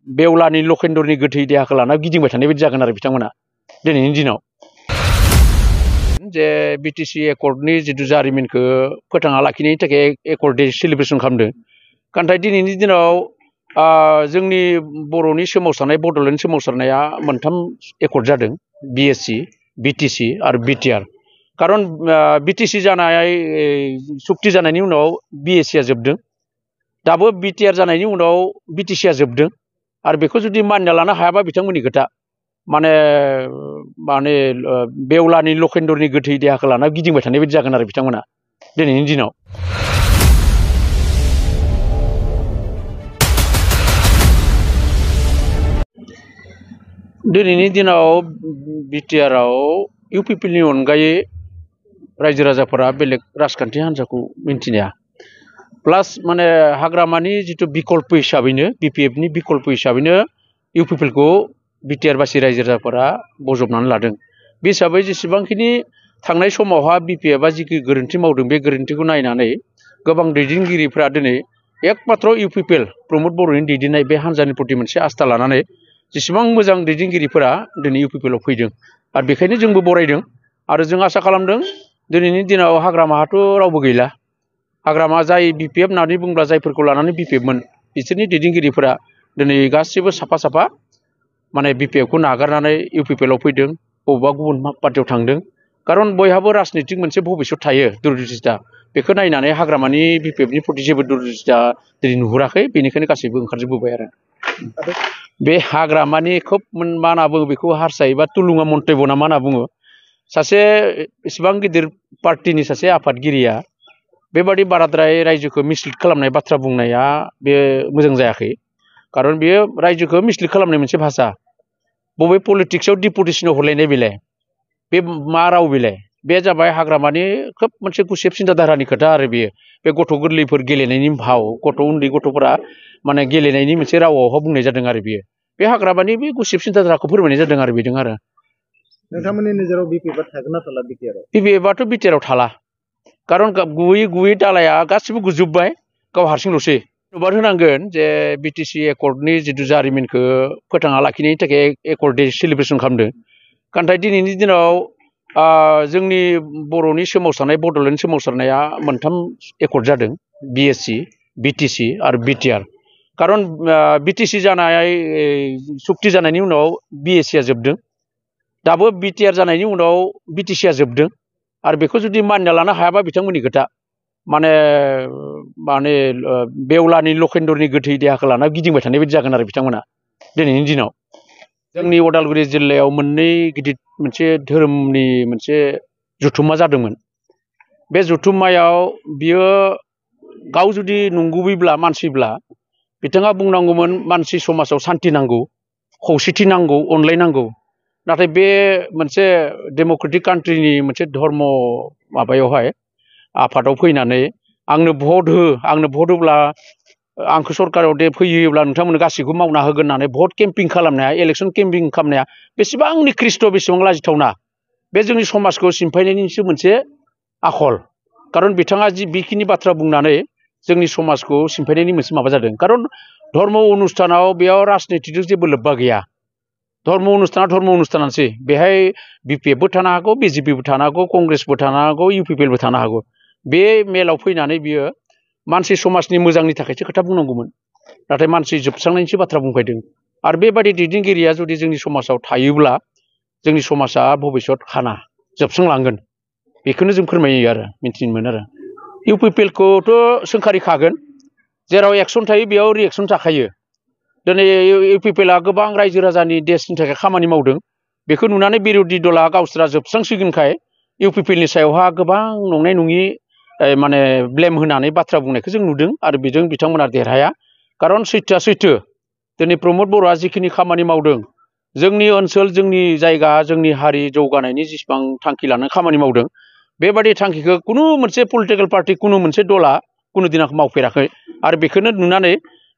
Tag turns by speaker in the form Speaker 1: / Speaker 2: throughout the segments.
Speaker 1: बेवलानि लखेन्दरनि गोथै देहाखौ लाना गिदिंबाय थानाय बायदि जागोन आरो बिथांमोना दिनैनि दिनाव जे बिटिसि एकर्डनि जिथु जारिमिनखौ फोथांना लाखिनायनि थाखाय एकर्ड डे सेलिब्रेसन खालामदों नाथाय दिनैनि दिनाव जोंनि बर'नि सोमावसारनाय बड'लेण्ड सोमावसारनाया मोनथाम एकर्ड जादों बिएससि बिटिसि आरो बिटिआर खारन बिटिसि जानाय सुक्ति जानायनि उनाव बिएससिआ जोबदों दाबो बिटिआर जानायनि उनाव बिटिसिआ जोबदों आरो बेखौ जुदि मानिना लानो हायाबा बिथांमोननि खोथा माने बेवलानि लखेन्दरनि गोथै देहाखौ लाना गिदिंबाय थानाय बायदि जागोन आरो बिथांमोना दिनैनि दिनाव दिनैनि दिनाव बिटिआरआव इउपिपिएलनि अनगायै रायजो राजाफोरा बेलेग राजखान्थि हान्जाखौ मिन्थिनाया प्लास माने हाग्रामानि जिथु बिकल्प हिसाबैनो बिपिएफनि बिकल्प हिसाबैनो इउपिपिएलखौ बिटिआरबासि रायजो राजाफोरा बजबनानै लादों बे हिसाबै जेसेबांखिनि थांनाय समावहा बिपिएफआ जिखि गोरोन्थि मावदों बे गोरोन्थिखौ नायनानै गोबां दैदेनगिरिफ्रा दिनै एकमात्र इउपिपिएल प्रमद बर'नि दैदेननाय बे हान्जानि प्रति मोनसे आस्था लानानै जेसेबां मोजां दैदेनगिरिफोरा दिनै इउपिपिएलआव फैदों आरो बेखायनो जोंबो बरायदों आरो जों आसा खालामदों दिनैनि दिनाव हाग्रामाहाथ' रावबो गैला हाग्रामा जाय बिपिएफ होननानै बुंब्ला जायफोरखौ लानानै बिपिएफमोन बिसोरनि दैदेनगिरिफोरा दिनै गासिबो साफा साफा माने बिपिएफखौ नागारनानै इउपिपिएलआव फैदों बबेबा गुबुन पार्टियाव थांदों खारन बयहाबो राजनितिक मोनसे भबिसत थायो दुरदृष्टा बेखौ नायनानै हाग्रामानि बिपिएफनि प्रति जेबो दुरदृष्टा दिनै नुहुराखै बेनिखायनो गासैबो ओंखारजोबबोबाय आरो बे हाग्रामानि खोब मा होनना बुङो बेखौ हारसायै बा तुलुङा मन्तब्य ना मा होनना बुङो सासे इसेबां गिदिर पार्टिनि सासे आफादगिरिया बेबादि बाराद्राय रायजोखौ मिसलिड खालामनाय बाथ्रा बुंनाया बे मोजां जायाखै खारन बेयो रायजोखौ मिसलिड खालामनाय मोनसे भाषा बबे पलिटिक्सआव डिपुटेसनाव हरलायनाय बेलाय बे मा राव बेलाय बे जाबाय हाग्रामानि खोब मोनसे गुसेब सिन्ताधारानि खोथा आरो बेयो बे गथ' गोरलैफोर गेलेनायनि भाव गथ' उन्दै गथ'फोरा माने गेलेनायनि मोनसे रावावहा बुंनाय जादों आरो बेयो बे हाग्रामानि बे गुसेब सिन्ताधाराखौ फोरमायनाय जादों आरो बेजों आरो
Speaker 2: नोंथांमोननि नोजोराव बिपिएफआ थागोन ना थाला
Speaker 1: बिपिएफआथ' बिटिआरआव थाला खारन गुबै दालाया गासिबो गुजोबबाय गाव हारसिंल'सै नुबार होनांगोन जे बिटिसि एकर्डनि जिथु जारिमिनखौ फोथांना लाखिनायनि थाखाय एकर्ड डे सेलिब्रेसन खालामदों नाथाय दिनैनि दिनाव जोंनि बर'नि सोमावसारनाय बड'लेण्ड सोमावसारनाया मोनथाम एकर्ड जादों बिएससि बिटिसि आरो बिटिआर खारन बिटिसि जानाय सुक्ति जानायनि उनाव बिएससिआ जोबदों दाबो बिटिआर जानायनि उनाव बिटिसिआ जोबदों आरो बेखौ जुदि मानिना लानो हायाबा बिथांमोननि खोथा माने बेवलानि लखेन्दरनि गोथै देहाखौ लाना गिदिंबाय थानाय बायदि जागोन आरो बिथांमोना दिनैनि दिनाव जोंनि उदालगुरि जिल्लायाव मोननै गिदिर मोनसे धोरोमनि मोनसे जुथुम्मा जादोंमोन बे जुथुम्मायाव बियो गाव जुदि नंगुबैब्ला मानसिब्ला बिथाङा बुंनांगौमोन मानसि समाजाव सान्थि नांगौ खौसेथि नांगौ अनलायनांगौ नाथाय बे मोनसे डेम'क्रेटिक कान्ट्रिनि मोनसे धर्म माबायावहाय आफादाव फैनानै आंनो भट होब्ला आंखौ सरकाराव फैयोब्ला नोंथांमोननो गासैखौबो मावना होगोन होननानै भट केम्पिं खालामनाया इलेक्सन केम्पिं खालामनाया बेसेबां निकृष्ट बेसेबां लाजिथावना बे जोंनि समाजखौ सिमफायनायनिसो मोनसे आखल खारन बिथाङा जि बेखिनि बाथ्रा बुंनानै जोंनि समाजखौ सिमफायनायनि मोनसे माबा जादों खारन धर्म अनुष्ठानाव बेयाव राजनितिजों जेबो लोब्बा गैया धर्म अनुष्ठानानोसै बेहाय बिपिएफबो थानो हागौ बिजेपिबो थानो हागौ कंग्रेसबो थानो हागौ इउपिपिएलबो थानो हागौ बे मेलाव फैनानै बियो मानसि समाजनि मोजांनि थाखायसो खोथा बुंनांगौमोन नाथाय मानसि जोबस्रांनायनिसो बाथ्रा बुंफैदों आरो बेबादि दैदेनगिरिया जुदि जोंनि समाजाव थायोब्ला जोंनि समाजा भबिसत खाना जोबस्रांलांगोन बेखौनो जों फोरमायो आरो मिन्थिनो मोनो आरो इउपिपिएलखौथ' सोंखारिखागोन जेराव एक्सन थायो बेयाव रिएक्सन थाखायो दिनै इउपिपिएलआ गोबां रायजो राजानि देशनि थाखाय खामानि मावदों बेखौ नुनानै बिरोधि दला गावसोरा जोबस्रांसिगोनखाय इउपिपिएलनि सायावहा गोबां नंनाय नङि माने ब्लेम होनानै बाथ्रा बुंनायखौ जों नुदों आरो बेजों बिथांमोना देरहाया खारन सैथोआ सैथो दिनै प्रमद बर'आ जिखिनि खामानि मावदों जोंनि ओनसोल जोंनि जायगा जोंनि हारि जौगानायनि जेसेबां थांखि लानानै खामानि मावदों बेबादि थांखिखौ कुनु मोनसे पलिटिकेल पार्टि कुनु मोनसे दला कुनु दिनाव मावफेराखै आरो बेखौनो नुनानै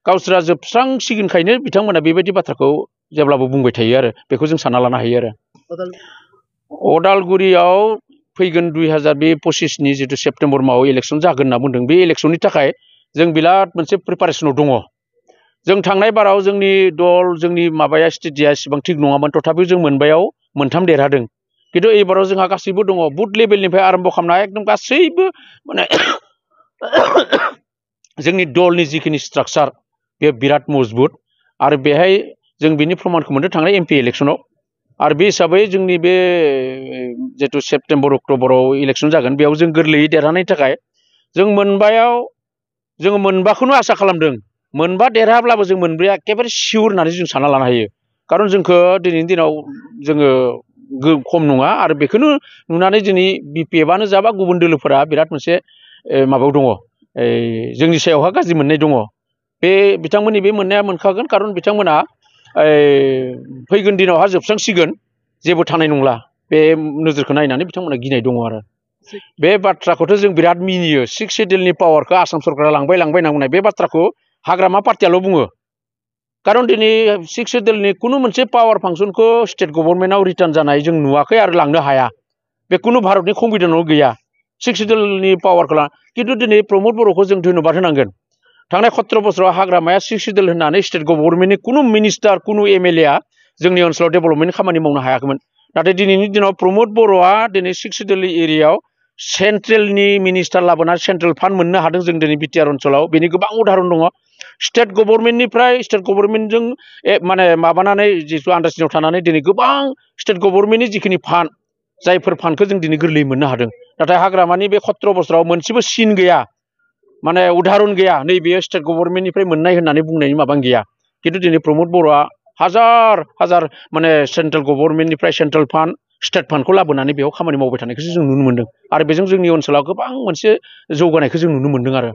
Speaker 1: गावसोरा जोबस्रांसिगोनखायनो बिथांमोना बेबायदि बाथ्राखौ जेब्लाबो बुंबाय थायो आरो बेखौ जों सानना लानो हायो आरो अदालगुरियाव फैगोन 2025नि जितु सेप्तेम्बर मासाव इलेक्सन जागोन होनना बुंदों बे इलेक्सननि थाखाय जों बिराद मोनसे प्रिपारेसनाव दङ जों थांनाय बाराव जोंनि दल जोंनि माबाया स्टेडिया एसेबां थिग नङामोन तथापि जों मोनबायाव मोनथाम देरहादों खिन्थु एबाराव जोंहा गासैबो दङ बुथ लेभेलनिफ्राय आरम्भ खालामना एकदम गासैबो माने जोंनि दलनि जिखिनि स्ट्राक्चार बे बिराद मजबुत आरो बेहाय जों बिनि प्रमानखौ मोननो थांनाय एमपि इलेक्सनाव आरो बे हिसाबै जोंनि बे जितु सेप्तेम्बर अक्ट'बराव इलेक्सन जागोन बेयाव जों गोरलैयै देरहानायनि थाखाय जों मोनबायाव जोङो मोनबाखौनो आसा खालामदों मोनबा देरहाब्लाबो जों मोनब्रैया एखेबारे सिउर होननानै जों सानना लानो हायो खारन जोंखौ दिनैनि दिनाव जोङो खम नङा आरो बेखौनो नुनानै दिनै बिपिएफआनो जाबा गुबुन दोलोफोरा बिराद मोनसे माबायाव दङ जोंनि सायावहा गाज्रि मोननाय दङ बे बिथांमोननि बे मोननाया मोनखागोन खारन बिथांमोना फैगोन दिनावहा जोबस्रांसिगोन जेबो थानाय नंला बे नोजोरखौ नायनानै बिथांमोना गिनाय दङ आरो बे बाथ्राखौथ' जों बिराद मिनियो 6 सेड्युलनि पावारखौ आसाम सरकारा लांबाय होनना बुंनाय बे बाथ्राखौ हाग्रामा पार्टियाल' बुङो खारन दिनै 6 सेड्युलनि खुनु मोनसे पावार फांसनखौ स्टेट गभर्नमेन्टआव रिटार्न जानाय जों नुवाखै आरो लांनो हाया बे खुनु भारतनि संबिधानाव गैया 6 सेड्युलनि पावारखौ खिन्थु दिनै प्रमद बर'खौ जों धन्यबाद होनांगोन थांनाय 17 बोसोराव हाग्रामाया 6 सेड्युल होननानै स्टेट गभर्नमेन्टनि खुनु मिनिस्टार खुनु एमएलएआ जोंनि ओनसोलाव डेभेलपमेन्ट खामानि मावनो हायाखैमोन नाथाय दिनैनि दिनाव प्रमद बर'आ दिनै 6 सेड्युल एरियायाव सेन्ट्रेलनि मिनिस्टार लाबोना सेन्ट्रेल फान्ड मोननो हादों जों दिनै बिटिआर ओनसोलाव बेनि गोबां उदाहरन दङ स्टेट गभर्नमेन्टनिफ्राय स्टेट गभर्नमेन्टजों माने माबानानै जिथु आन्डारस्टेन्डिंआव थानानै दिनै गोबां स्टेट गभर्नमेन्टनि जिखिनि फान्ड जायफोर फान्डखौ जों दिनै गोरलैयै मोननो हादों नाथाय हाग्रामानि बे 17 बोसोराव मोनसेबो सिन गैया माने उदाहरन गैया नैबे स्टेट गभर्नमेन्टनिफ्राय मोननाय होननानै बुंनायनि माबा गैया खिन्थु दिनै प्रमद बर'आ हाजार हाजार माने सेन्ट्रेल गभर्नमेन्टनिफ्राय सेन्ट्रेल फान्ड स्टेट फान्डखौ लाबोनानै बेयाव खामानि मावबाय थानायखौसो जों नुनो मोन्दों आरो बेजों जोंनि ओनसोलाव गोबां मोनसे जौगानायखौ जों नुनो मोन्दों आरो